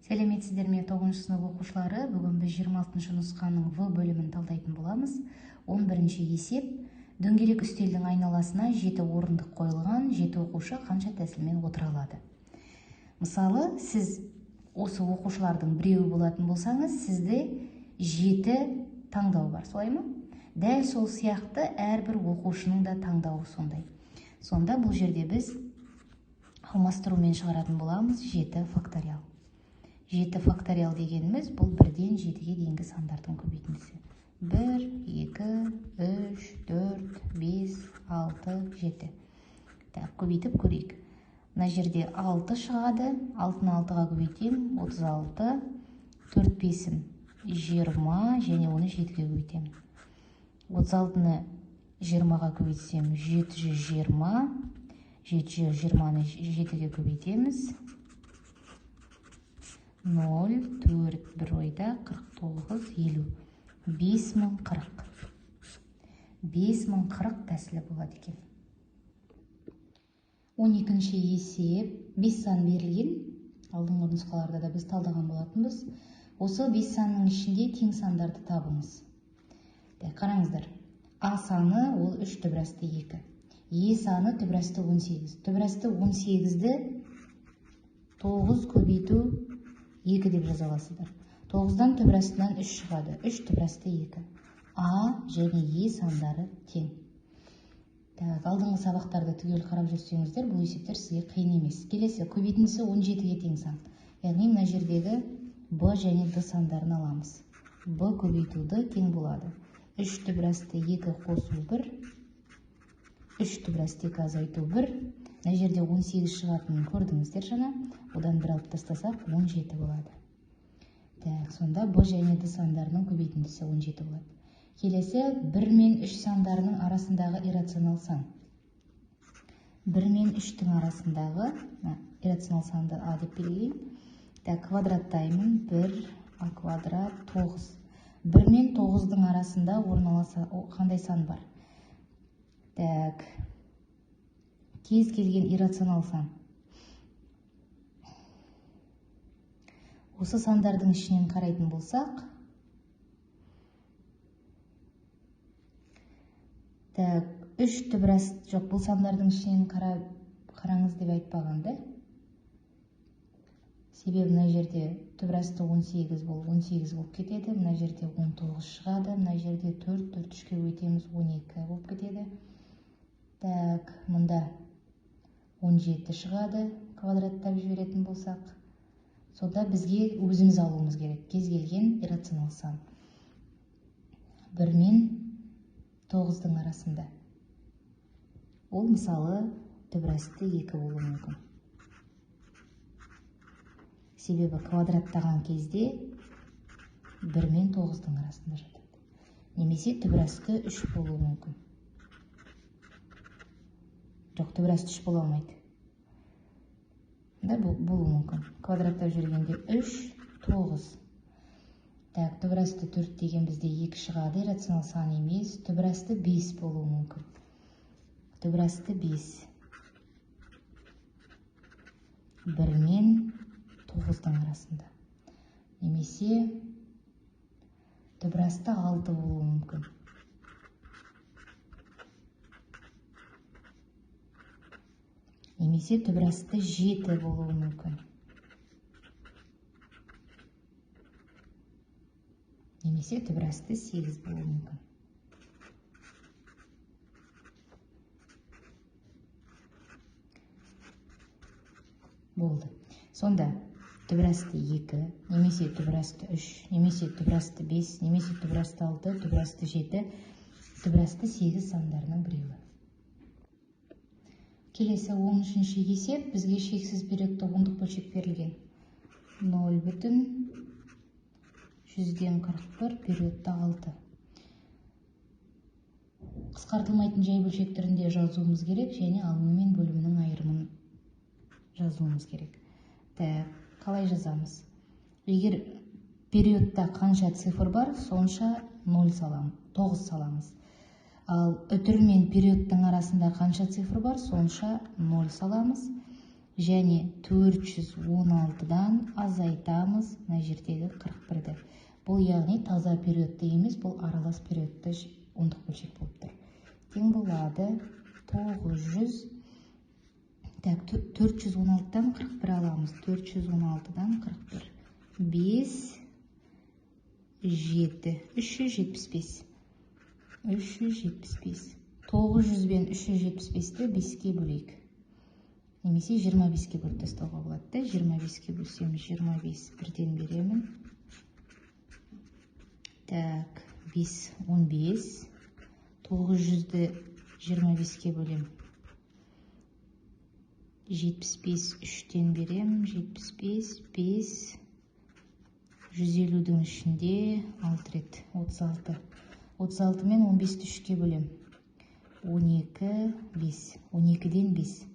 Сәлеметсіздер ме, 9-шы сынып оқушылары? Бүгін біз 26-шы нұсқаның В бөлімін талдайтын боламыз. 11-ші есеп. Дөңгелек үстелдің айналасына 7 орындық қойылған, 7 оқушы қанша тәсілмен отыра алады? Мысалы, сіз осы оқушылардың біреуі болатын болсаңыз, сізде 7 таңдау бар, солай ма? Дәл сол сияқты әрбір оқушының да таңдауы сондай. Сонда бұл жерде біз алмастырумен шығаратын боламыз 7 факториал. 7 факториал дегеніміз бұл 1-ден 7-ге дейінгі сандардың көбейтіндісі. 1, 2, 3, 4, 5, 6, 7. Так, көбейтіп көрейік. Мына жерде 6 шығады. 6-ны 6-ға көбейтемін, 36, 4 5-ім 20 және оны 7-ге көбейтемін. 36-ны 20-ға көбейтсем 720, 720-ны 7-ге көбейтеміз. 0, 4, 1 ойда, 49, 50. 5040. 5040 тәсілі болады екен. 12-ші есеп, 5 сан берілген. Алдыңғы нұсқаларда да біз талдаған болатынбыз. Осы 5 санның ішінде тең сандарды табыңыз. Қараңыздар. А саны ол 3 түбірасты 2. Е саны түбірасты 18. Түбірасты 18-ді 9 көбейту 2 деп жаза аласыздар. 9-дан түбірастынан 3 шығады. 3 түбірасты 2. А және Е сандары тең. Так, алдыңғы сабақтарды түгел қарап жүрсеңіздер, бұл есептер сізге қиын емес. Келесі көбейтіндісі 17-ге тең сан. Яғни мына жердегі Б және Д сандарын аламыз. Б көбейту Д тең болады. 3 түбірасты 2 қосу 1, 3 түбірасты 2 азайту 1. Мына жерде 18 шығатынын көрдіңіздер жаңа. Одан бір алып тастасақ 17 болады. Так, сонда Б және Д сандарының көбейтіндісі 17 болады. Келесі 1 мен 3 сандарының арасындағы иррационал сан. 1 мен 3-тің арасындағы иррационал санды А деп белгілеймін. Так, квадраттаймын. 1 А квадрат 9. 1 мен 9-дың арасында орналаса қандай сан бар? Так, кез келген иррационал сан. Осы сандардың ішінен қарайтын болсақ, так, 3 түбірасты, жоқ, бұл сандардың ішінен қараңыз деп айтпаған да. Себебі мына жерде түбірасты 18 бол, 18 болып кетеді, мына жерде 19 шығады, мына жерде 4, 4 3-ке өтеміз, 12 болып кетеді. Так, мында 17 шығады, квадраттап жіберетін болсақ. Сонда бізге өзіміз алуымыз керек, кез келген иррационал сан. 1 мен 9-дың арасында. Ол мысалы түбірасты 2 болуы мүмкін. Себебі квадраттаған кезде 1 мен 9-дың арасында жатады. Немесе түбірасты 3 болуы мүмкін. Жоқ, түбірасты 3 бола алмайды. Да, болуы мүмкін. Квадраттап жүргенде 3, 9. Так, түбірасты 4 деген бізде 2 шығады, иррационал сан емес. Түбірасты 5 болуы мүмкін. Түбірасты 5. 1 мен 9-дың арасында. Немесе түбірасты 6 болуы мүмкін. Немесе түбірасты 7 болуы мүмкін. Немесе түбірасты 8 болуы мүмкін. Болды. Сонда түбірасты 2, немесе түбірасты 3, немесе түбірасты 5, немесе түбірасты 6, түбірасты 7, түбірасты 8 сандарының біреуі. Келесі 13-ші есеп, бізге шексіз периодты ондық бөлшек берілген. 0,141 периодта 6. Қысқартылмайтын жай бөлшек түрінде жазуымыз керек және алымы мен бөлімінің айырымын жазуымыз керек. Так, қалай жазамыз? Егер периодта қанша цифр бар, сонша 0 саламыз, 9 саламыз. Ал үтір мен периодтың арасында қанша цифр бар, сонша 0 саламыз. Және 416-дан азайтамыз мына жердегі 41-ді. Бұл яғни таза периодты емес, бұл аралас периодты ондық бөлшек болып тұр. Тең болады 900. Так, 416-дан 41 аламыз. 416-дан 41. 5, 7, 375. 375. 900 бен 375-ті 5-ке бөлейік. Немесе 25-ке бөліп тастауға болады да. 25-ке бөлсем 25 бірден беремін. Так, 5, 15. 900-ді 25-ке бөлем. 75 3-тен берем. 75, 5, 150-дің ішінде 6 рет, 36. 36 мен 15-ті 3-ке бөлем. 12, 5. 12-ден 5.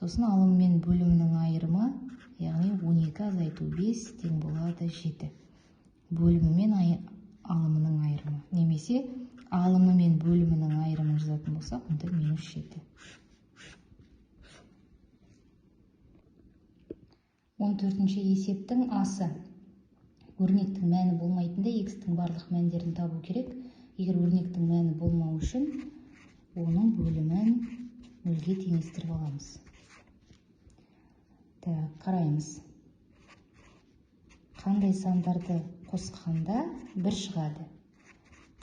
Сосын алым мен бөлімінің айырымы, яғни 12 азайту 5 тең болады 7. Бөлімі мен алымының айырымы. Немесе алымы мен бөлімінің айырымын жазатын болсақ, онда минус 7. 14-ші есептің асы. Өрнектің мәні болмайтында x-тің барлық мәндерін табу керек. Егер өрнектің мәні болмау үшін, оның бөлімін нөлге теңестіріп аламыз. Так, қараймыз. Қандай сандарды қосқанда 1 шығады.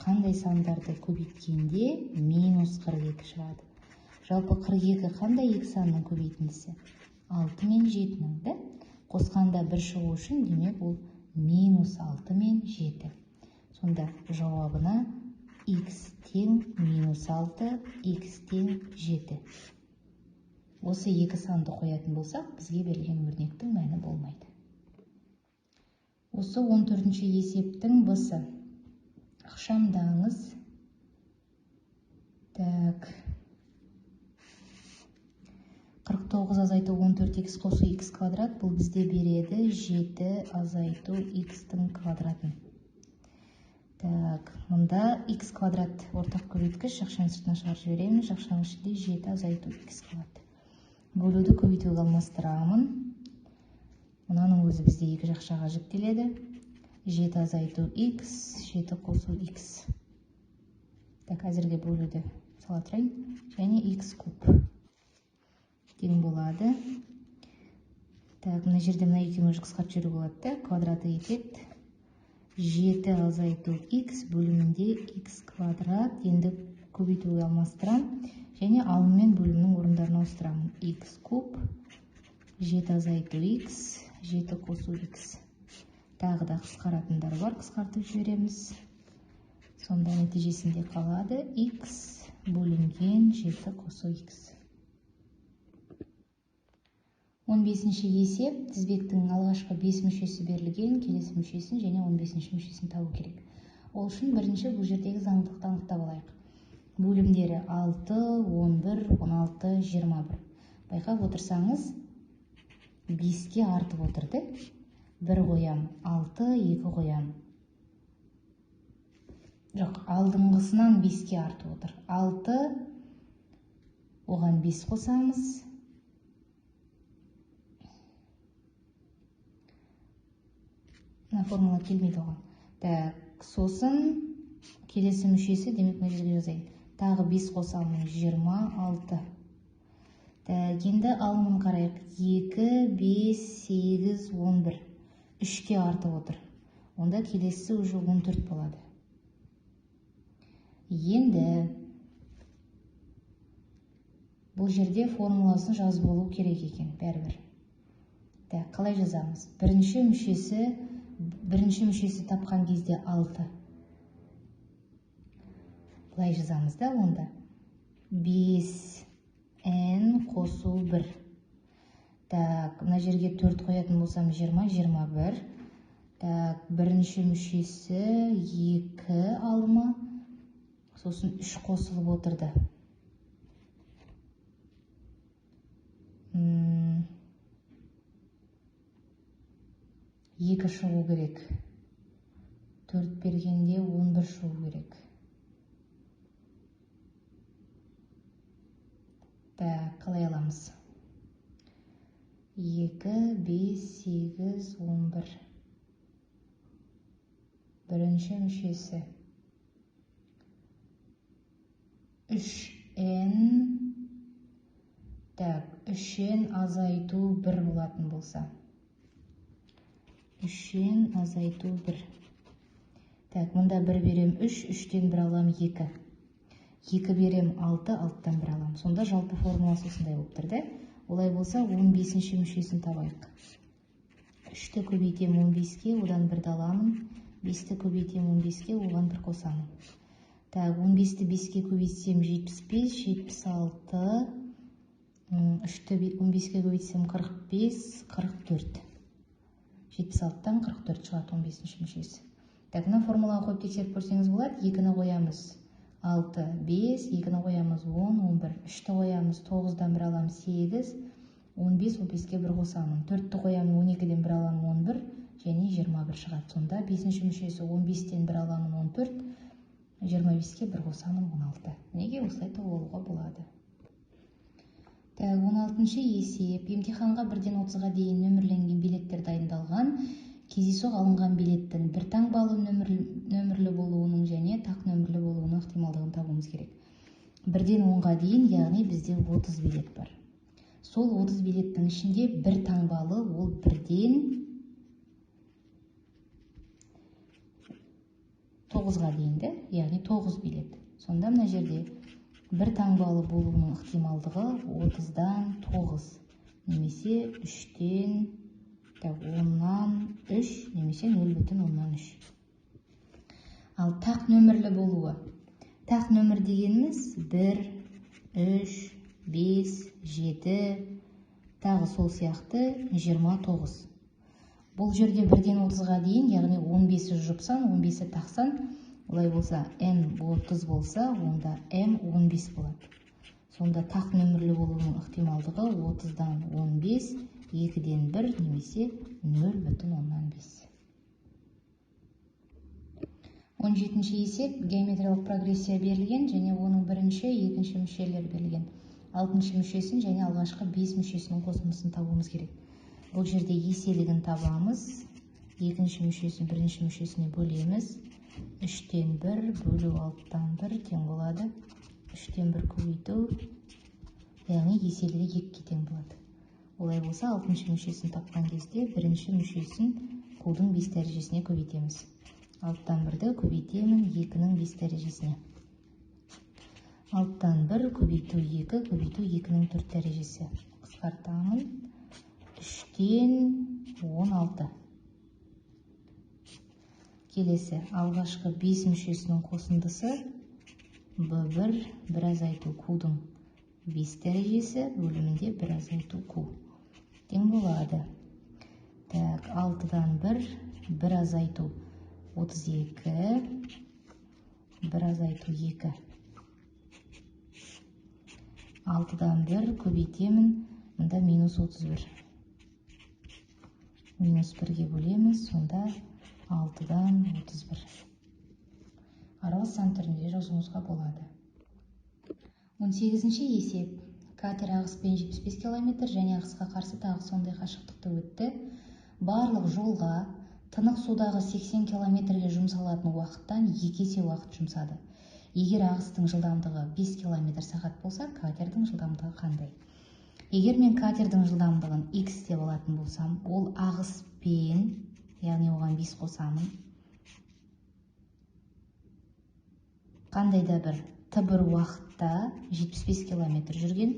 Қандай сандарды көбейткенде минус 42 шығады. Жалпы 42 қандай екі санның көбейтіндісі? 6 мен 7-нің, да? Қосқанда 1 шығу үшін, демек ол минус 6 мен 7. Сонда жауабына x тең минус 6, x тең 7. Осы екі санды қоятын болсақ, бізге берілген өрнектің мәні болмайды. Осы 14-ші есептің б-сы. Ықшамдаңыз. Так. 49 азайту 14 х қосу х квадрат, бұл бізде береді 7 азайту х-тің квадратын. Так, мұнда х квадрат ортақ көбейткіш, жақшаның сыртына шығарып жіберемін, жақшаның ішінде 7 азайту х қалады. Бөлуді көбейтуге алмастырамын. Мынаның өзі бізде екі жақшаға жіктеледі. 7 азайту х, 7 қосу х. Так, әзірге бөлуді сала тұрайын. Және х куб тең болады. Так, мына жерде мына екеуін уже қысқартып жіберуге болады да. Квадраты кетеді. 7 азайту х бөлімінде х квадрат. Енді көбейтуге алмастырамын. Және алым мен бөлімнің орындарын ауыстырамын. Х куб, 7 азайту х, 7 қосу х. Тағы да қысқаратындар бар, қысқартып жібереміз. Сонда нәтижесінде қалады х бөлінген 7 қосу х. 15-ші есеп, тізбектің алғашқы 5 мүшесі берілген, келесі мүшесін және 15-ші мүшесін табу керек. Ол үшін бірінші бұл жердегі заңдылықты анықтап алайық. Бөлімдері 6, 11, 16, 21. Байқап отырсаңыз, 5-ке артып отырды. 1 қоям, 6, 2 қоям. Жоқ, алдыңғысынан 5-ке артып отыр. 6, оған 5 қосамыз. Мына формула келмейді оған. Так, сосын келесі мүшесі, демек мына жерге жазайын. Тағы 5 қосамын, 26. Так, енді алымын қарайық. 2, 5, 8, 11. 3-ке артып отыр. Онда келесі уже 14 болады. Енді бұл жерде формуласын жазып алу керек екен, бәрібір. Так, қалай жазамыз? Бірінші мүшесі тапқан кезде 6. Былай жазамыз да онда. 5n қосу 1. Так, мына жерге 4 қоятын болсам 20, 21. Так, бірінші мүшесі 2 алымы, сосын 3 қосылып отырды. 2 шығу керек. 4 бергенде 11 шығу керек. Так, қалай аламыз? 2, 5, 8, 11. Бірінші мүшесі 3n, так, 3n азайту 1 болатын болса. 3n азайту 1. Так, мұнда 1 берем 3, 3-тен 1 алам 2. 2 берем 6, 6-тан 1 алам. Сонда жалпы формуласы осындай болып тұр, да? Олай болса 15-ші мүшесін табайық. 3-ті көбейтем 15-ке, одан 1-ді аламын. 5-ті көбейтем 15-ке, оған 1 қосамын. Так, 15-ті 5-ке көбейтсем 75, 76, 3-ті 15-ке көбейтсем 45, 44. 76-тан 44 шығады 15-ші мүшесі. Так, мына формулаға қойып тексеріп көрсеңіз болады. 2-ні қоямыз 6, 5, 2-ні қоямыз 10, 11, 3-ті қоямыз 9-дан 1 аламын 8, 15, 15-ке 1 қосамын. 4-ті қоямын 12-ден 1 аламын 11, және 21 шығады. Сонда 5-ші мүшесі 15-тен 1 аламын 14, 25-ке 1 қосамын 16. Неге осылай тауып алуға болады? Так, 16-шы есеп. Емтиханға 1-ден 30-ға дейін нөмірленген билеттер дайындалған. Кездейсоқ алынған билеттің бір таңбалы нөмірлі болуының және тақ нөмірлі болуының ықтималдығын табуымыз керек. 1-ден 10-ға дейін, яғни бізде 30 билет бар. Сол 30 билеттің ішінде бір таңбалы, ол 1-ден 9-ға дейін, де, яғни 9 билет. Сонда мына жерде бір таңбалы болуының ықтималдығы 30-дан 9 немесе 3-тен, так, 10-нан 3 немесе 0,3. Ал тақ нөмірлі болуы. Тақ нөмір дегеніміз 1, 3, 5, 7, тағы сол сияқты 29. Бұл жерде 1-ден 30-ға дейін, яғни 15-і жұп сан, 15-і тақ сан. Олай болса, N 30 болса, онда M 15 болады. Сонда тақ нөмірлі болуының ықтималдығы 30-дан 15, 2-ден 1 немесе 0,5. 17-ші есеп. Геометриялық прогрессия берілген және оның бірінші, екінші мүшелері берілген. 6-шы мүшесін және алғашқы 5 мүшесінің қосындысын табуымыз керек. Бұл жерде еселігін табамыз. Екінші мүшесін бірінші мүшесіне бөлеміз. 3-тен 1 бөлу 6-тан 1 тең болады. 3-тен 1 көбейту, яғни еселігі 2-ге тең болады. Олай болса, 6-шы мүшесін тапқан кезде бірінші мүшесін қудың 5 дәрежесіне көбейтеміз. 6-тан 1-ді көбейтемін 2-нің 5 дәрежесіне. 6-тан 1 көбейту 2 көбейту 2-нің 4 дәрежесі. Қысқартамын. 3-тен 16. Келесі алғашқы 5 мүшесінің қосындысы B1 1 азайту Q-дың 5 дәрежесі бөлімінде 1 азайту Q тең болады. Так, 6-дан 1, 1 азайту 32, 1 азайту 2. 6-дан 1 көбейтемін, мында минус 31. Минус 1-ге бөлеміз, сонда 6-дан 31. Аралас сан түрінде жазуыңызға болады. 18-ші есеп. Катер ағыспен 75 км және ағысқа қарсы тағы сондай қашықтықты өтті. Барлық жолға тынық судағы 80 км-ге жұмсалатын уақыттан 2 есе уақыт жұмсады. Егер ағыстың жылдамдығы 5 км сағат болса, катердің жылдамдығы қандай? Егер мен катердің жылдамдығын x деп алатын болсам, ол ағыспен, яғни оған 5 қосамын, қандай да бір Т1 уақытта 75 км жүрген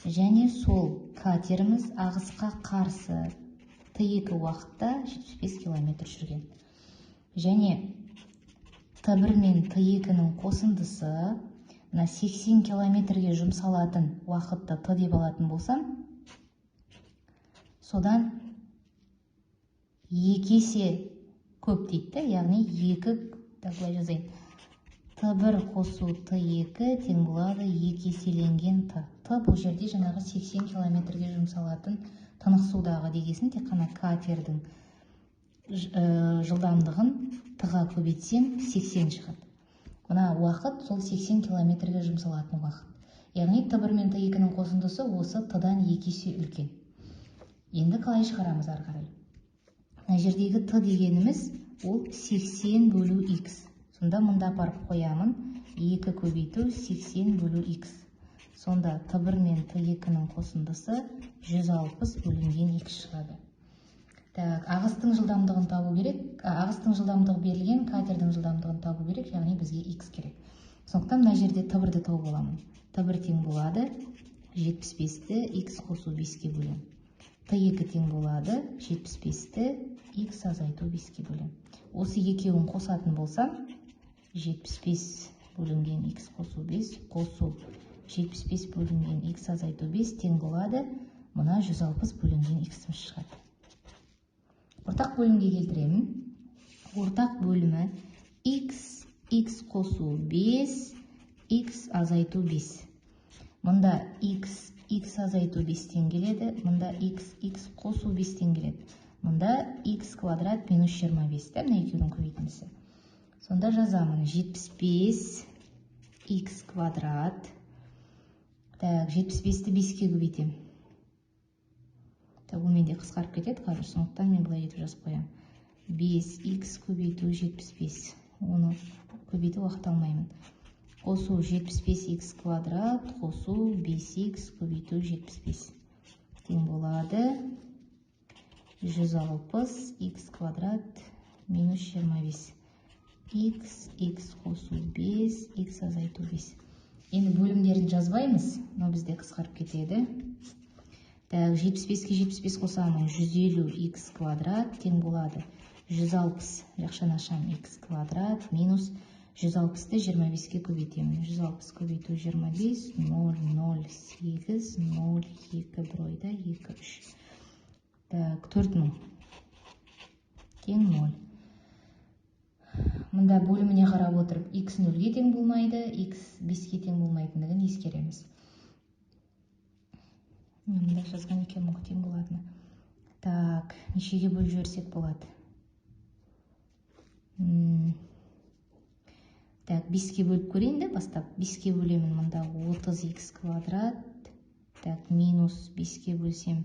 және сол катеріміз ағысқа қарсы Т2 уақытта 75 км жүрген. Және Т1 мен Т2-нің қосындысы мына 80 км-ге жұмсалатын уақытты Т деп алатын болсам, содан 2 есе көп дейді, яғни 2, так былай жазайын. Т1 қосу Т2 тең болады 2 еселенген Т. Т бұл жерде жаңағы 80 км-ге жұмсалатын тынық судағы дегесін тек қана катердің жылдамдығын Т-ға көбейтсем 80 шығады. Мына уақыт сол 80 км-ге жұмсалатын уақыт. Яғни Т1 мен Т2-нің қосындысы осы Т-дан 2 есе үлкен. Енді қалай шығарамыз ары қарай? Мына жердегі т дегеніміз ол 80 бөлу х. Сонда мұнда апарып қоямын 2 көбейту 80 бөлу х. Сонда т1 мен т2-нің қосындысы 160 бөлінген х шығады. Так, ағыстың жылдамдығын табу керек. Ағыстың жылдамдығы берілген, катердің жылдамдығын табу керек, яғни бізге х керек. Сондықтан мына жерде т1-ді тауып аламын. Т1 тең болады 75-ті х қосу 5-ке бөлемін. Т2 тең болады 75-ті х азайту 5-ке бөлемін. Осы екеуін қосатын болсам, 75 бөлінген х қосу 5 қосу 75 бөлінген х азайту 5 тең болады мына 160 бөлінген х-іміз шығады. Ортақ бөлімге келтіремін. Ортақ бөлімі х, х қосу 5, х азайту 5. Мұнда х, х азайту 5-тен келеді, мұнда х, х қосу 5-тен келеді. Мұнда х квадрат минус 25, мына екеуінің көбейтіндісі. Сонда жазамын 75 х квадрат. Так, 75-ті 5-ке көбейтемін. Так, бұл менде қысқарып кетеді қазір, сондықтан мен былай етіп жазып қоямын. 5х көбейту 75. Оны көбейту уақыт алмаймын. Қосу 75х квадрат, қосу 5х көбейту 75. Тең болады 160 х квадрат минус 25. Х, х қосу 5, х азайту 5. Енді бөлімдерін жазбаймыз, но бізде қысқарып кетеді. Так, 75-ке 75 қосамын, 150 х квадрат тең болады 160, жақшаны ашамын, х квадрат минус 160-ты 25-ке көбейтемін. 160 көбейту 25, 0, 0, 8, 0, 2 бір ойда, 2, 3. Так, 4000 тең 0. Мұнда бөліміне қарап отырып, х 0-ге тең болмайды, х 5-ке тең болмайтындығын ескереміз. Мұнда жазған екенмін ғой тең болатыны. Так, нешеге бөліп жіберсек болады? Так, 5-ке бөліп көрейін де бастап. 5-ке бөлемін, мұнда 30х квадрат. Так, минус 5-ке бөлсем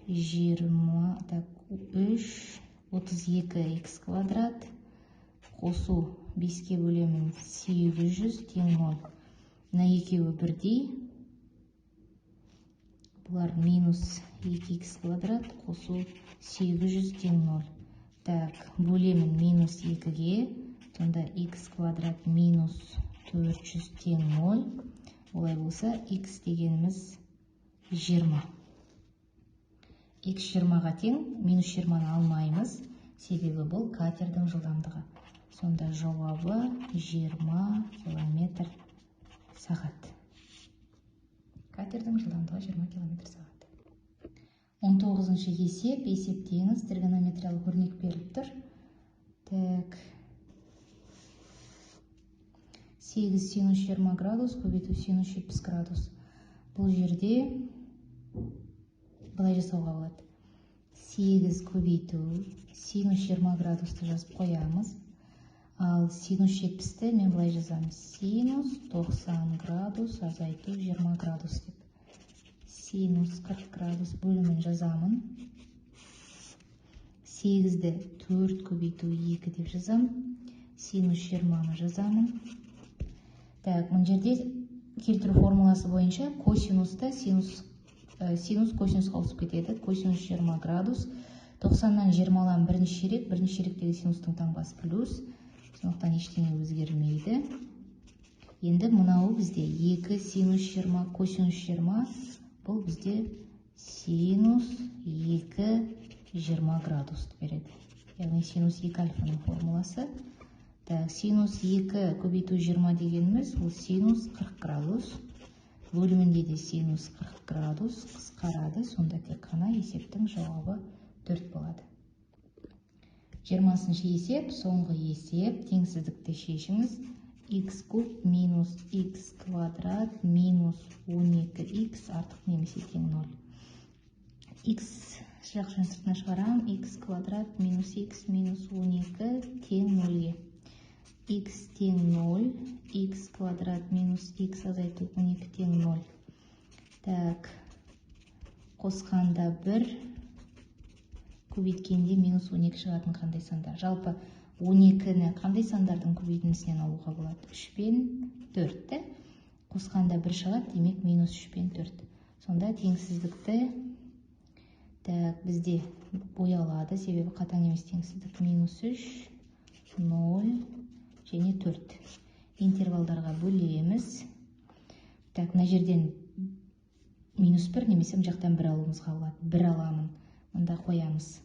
20, так, 3, 32х квадрат. Қосу 5-ке бөлемін 800 тең 0. Мына екеуі бірдей. Бұлар минус 2х квадрат қосу 800 тең 0. Так, бөлемін минус 2-ге, сонда х квадрат минус 400 тең 0. Олай болса, х дегеніміз 20. Х 20-ға тең, минус 20-ны алмаймыз, себебі бұл катердің жылдамдығы. Сонда жауабы 20 километр сағат. Катердің жылдамдығы 20 километр сағат. 19-шы есеп, есептеңіз, тригонометриялық өрнек беріліп тұр. Так. 8 синус 20 градус көбейту синус 70 градус. Бұл жерде былай жасауға болады. 8 көбейту синус 20 градусты жазып қоямыз. Ал синус 70-ті мен былай жазамын. Синус 90 градус азайту 20 градус деп. Синус 40 градус бөлімін жазамын. 8-ді 4 көбейту 2 деп жазамын. Синус 20-ны жазамын. Так, мына жерде келтіру формуласы бойынша косинуста синус косинусқа ауысып кетеді. Косинус 20 градус. 90-нан 20 аламын бірінші ширек. Бірінші ширектегі синустың таңбасы плюс. Сондықтан ештеңе өзгермейді. Енді мынау бізде 2 синус 20 косинус 20, бұл бізде синус 2 20 градусты береді. Яғни синус 2 альфаның формуласы. Так, синус 2 көбейту 20 дегеніміз ол синус 40 градус. Бөлімінде де синус 40 градус қысқарады. Сонда тек қана есептің жауабы 4 болады. 20-шы есеп, соңғы есеп, теңсіздікті шешіңіз. Х куб минус х квадрат минус 12х артық немесе тең 0. Х жақшаны сыртына шығарам, х квадрат минус х минус 12 тең 0-ге. Х тең 0, х квадрат минус х азайту 12 тең 0. Так, Қосқанда 1, көбейткенде минус 12 шығатын қандай сандар? Жалпы 12-ні қандай сандардың көбейтіндісінен алуға болады? 3 пен 4-ті. Қосқанда 1 шығады, демек минус 3 пен 4. Сонда теңсіздікті так, бізде боялады, себебі қатаң емес теңсіздік. Минус 3, 0 және 4. Интервалдарға бөлеміз. Так, мына жерден минус 1 немесе мына жақтан 1 алуымызға болады. 1 аламын. Мында қоямыз.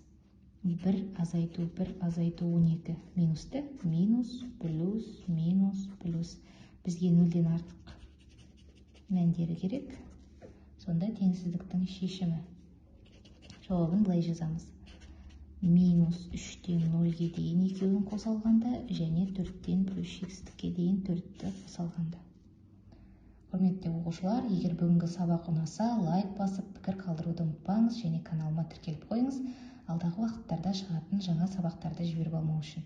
1 азайту 1 азайту 12. Минусты минус, плюс, минус, плюс. Бізге 0-ден артық мәндері керек. Сонда теңсіздіктің шешімі. Жауабын былай жазамыз. Минус 3-тен 0-ге дейін екеуін қоса алғанда және 4-тен плюс шексіздікке дейін 4-ті қоса алғанда. Құрметті оқушылар, егер бүгінгі сабақ ұнаса, лайк басып, пікір қалдыруды ұмытпаңыз және каналыма тіркеліп қойыңыз. Алдағы уақыттарда шығатын жаңа сабақтарды жіберіп алмау үшін.